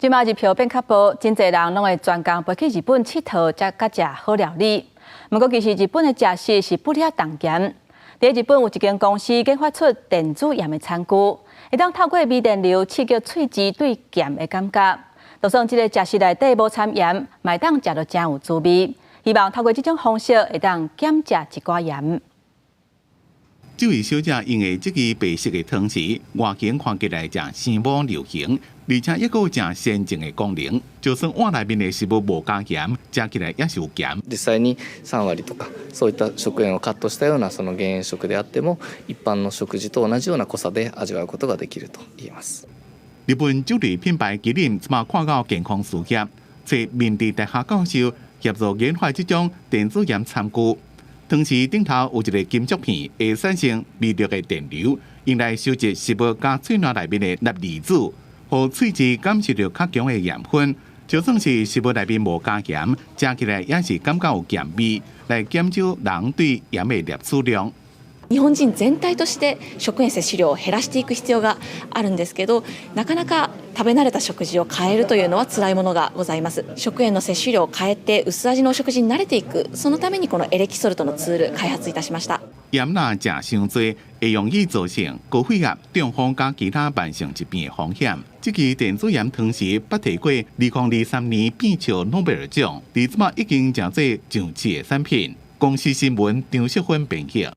這馬日票變較薄，真濟人攏會專工飛去日本𨑨迌，才佮食好料理。毋過其實日本的食食是不離重鹹。佇日本有一間公司研發出電子鹽的餐具，會當透過微電流刺激喙舌對鹹的感覺。就算這个食食內底無摻鹽，嘛會當食得誠有滋味。希望透過這種方式，會當減食一寡鹽。這位小姐用的這支白色的湯匙，外形看起來誠時髦流行，而且猶閣有誠先進的功能，就算碗內面的食物無加鹽，食起來也是有鹹。実際に3割とかそういった食塩をカットしたようなその減塩食であっても、一般の食事と同じような濃さで味わうことができると言えます。日本酒類品牌麒麟這馬看到健康事業，揣明治大學教授協助研發這種電子鹽餐具。湯匙頂頭有一个金屬片，會產生微弱的電流，用來收集食物佮喙瀾內面的鈉離子，予喙舌感受著較強的鹽分。就算是食物內面無加鹽，食起來也是感覺有鹹味，來減少人對鹽的攝取量。日本人全体として食塩摂取量を減らしていく必要があるんですけど、なかなか食べ慣れた食事を変えるというのは辛いものがございます。食塩の摂取量を変えて薄味のお食事に慣れていく、そのためにこのエレキソルトのツール開発いたしました。鹽若食傷濟，會容易造成高血壓、中風佮其他慢性疾病的風險。這支電子鹽湯匙捌提過2023年變笑諾貝爾獎，佇這馬已經成做上市的產品。公視新聞張淑芬編譯。